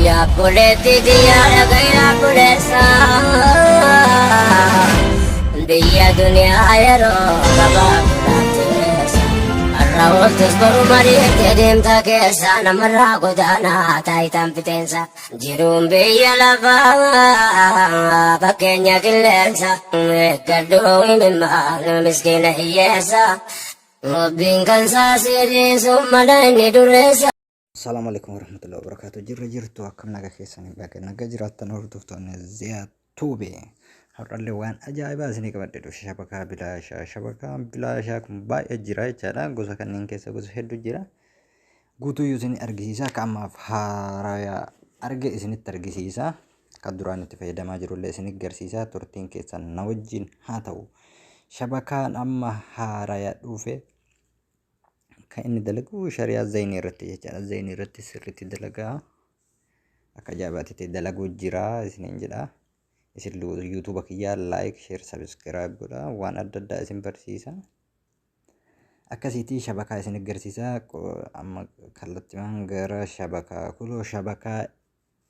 Yaa obboleetti tiyyaa dhagayaa obboleessa. Biyya duniyaa yeroo gabaabduu keessa. Har'a ooltus boru mariitti deemta keessa namarraa godaanaa taayitaan fixeensa. Jiruun biyya lafaa fakkeenya qilleensa. Eeggadhu imimmaan miskiina hiyyeessa. Rabbiin kan saasirii sun mala inni dureessa. Assalamu alaikum warahmatullahi wabarakatuh. Jirra jirtu akkam naga keessanii baga naga jiraattan hordoftoonni Ziyaa Tuube. Har'allee waan ajaa'ibaa isinii qabadhe dhufe shabakaa bilaashaa. Shabakaan bilaashaa kun baay'ee jira jechaadha. Gosa kanneen keessa gosa hedduu jira. Guutuyyuu isin argisiisa. Akka ammaaf haaraya arge isinitti argisiisa. Kan duraan itti fayyadamaa jirullee isin agarsiisa. Turtiin keessan na wajjin haa ta'u. Shabakaan amma haaraya dhufe kan inni dalagu shari'aa zaynii irratti jechaadha. Zaynii irratti sirriitti dalagaa. Akka ajaa'ibaatti dalaguu jira isiniin jedha. Isin yuutuuba kiyyaa like, share, subscribe godha. Waan adda addaa isin barsiisa. Akkasiitii shabakaa isin agarsiisa. Amma kallattimaan gara shabakaa kuloo shabakaa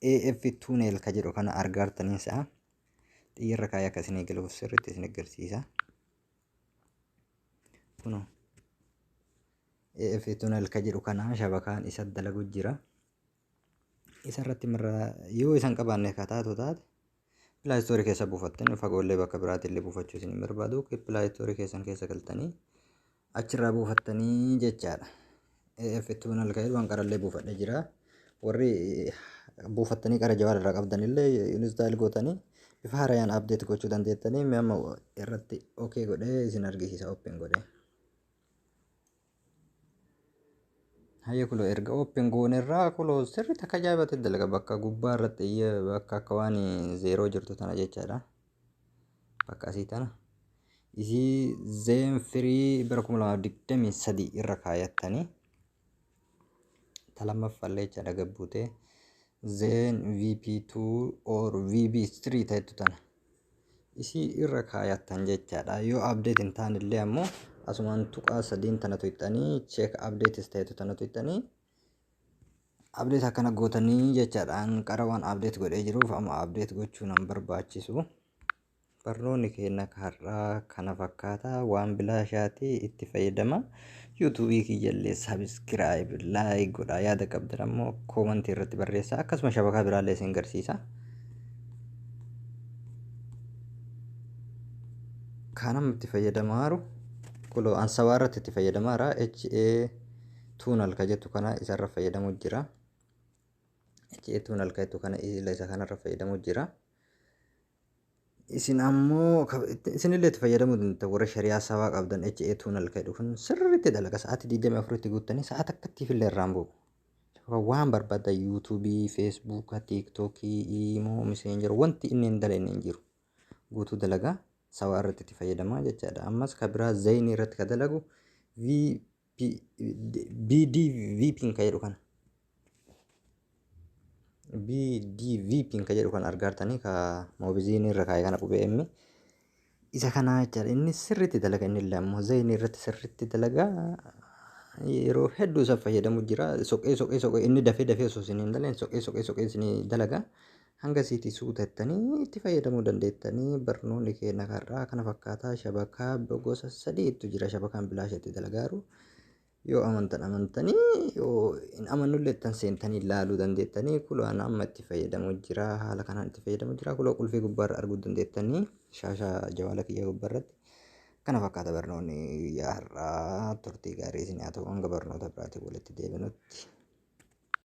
AF Tunnel ka jedhu kana argaartanii sa'a. Xiyyarra kaayee akka isinii galuuf sirriitti isin agarsiisa. Kunoo AF Tunnel ka jedhu kana shabakaan isa dalagu jira. Isa irratti mirra yoo isan qabaanne ka taatu taate Play Store keessa buufattan fagoollee bakka biraatti illee buufachuu isin hin barbaadu. Play Store keessan keessa galtanii achirraa buufattanii jechaadha. AF Tunnel ka jedhu hanqarallee buufadhee jira. Warri buufattanii qara jawaal irraa qabdan illee install gootanii bifa haarayaan update gochuu dandeettanii mee amma irratti okay godhee isin argisiisa open godhee. Hayya kuloo erga open goonerraa kuloo sirriitti akka ajaa'ibatti dalaga bakka gubbaa irratti bakka akka waan zeeroo jirtu tana jechaadha. Bakka asii tana. Isii zeen firii bara 2023 irra kaayattanii ta lammaffallee jechaadha gabbuutee zeen VP2 or VB3 ta'ettu tana. Isii irra kaayattan jechaadha. Yoo update hin taane illee ammoo asumaan tuqaa sadiin tana tuqxanii check updates ta'etu tana tuqxanii update akkana gootanii jechaadha. An qara waan update godhee jiruuf amma update gochuu nan barbaachisu. Barnoonni keenya har'aa kana fakkaata. Waan bilaashaati itti fayyadama. Yuutuubii kiyyallee subscribe like godhaa. Yaada qabdan ammoo koomantii irratti barreessaa. Akkasuma shabakaa biraallee isin garsiisa. Kan amma itti fayyadamaaru kuloo ansawaa irratti itti fayyadamaara. HA tuunal ka jettu kana isarra fayyadamu jira. HA tuunal ka jettu kana isa kanarra fayyadamu jira. Isin ammoo isinillee itti fayyadamuu dandeettan warra shari'aa sabaa qabdan HA tuunal ka jedhu kun sirriitti dalaga sa'aatii 24tti guuttanii sa'a takkattiif illee irraan bu'u. Waan barbaaddan yuutuubii, feesbuuka, tiiktookii, iimoo, miseenjer wanti inni hin dalagne hin jiru. Guutuu dalagaa sabaa irratti itti fayyadamaa jechaadha. Ammas ka biraa zayinii irratti ka dalagu BDVP ka jedhu kana. BDVP ka jedhu kana argaartanii ka moobiziinii irra kaa'e kana qubee M. Isa kana jechaadha. Inni sirriitti dalaga inni illee ammoo zayinii irratti sirriitti dalaga. Yeroo hedduu isa fayyadamu jira. Soqee soqee soqee inni dafee dafee osoo isin hin daleen soqee soqee soqee isin dalaga. Hanga siitii suuta jettanii itti fayyadamuu dandeettanii barnoonni keenya har'aa kana fakkaataa shabakaa gosa sadiitu jira shabakaan bilaasha itti dalagaaru. Yoo amantan amantanii yoo hin amannullee ittan seentanii ilaaluu dandeettanii kuloo ana amma itti fayyadamu jira haala kanaan itti fayyadamu jira kuloo qulfii gubbaarra arguu dandeettanii shaashaa jawaala kiyya gubbaarratti. Kana fakkaata barnoonni guyyaa har'aa turtii gaarii isin haa ta'u hanga barnoota biraatiin walitti deebinutti.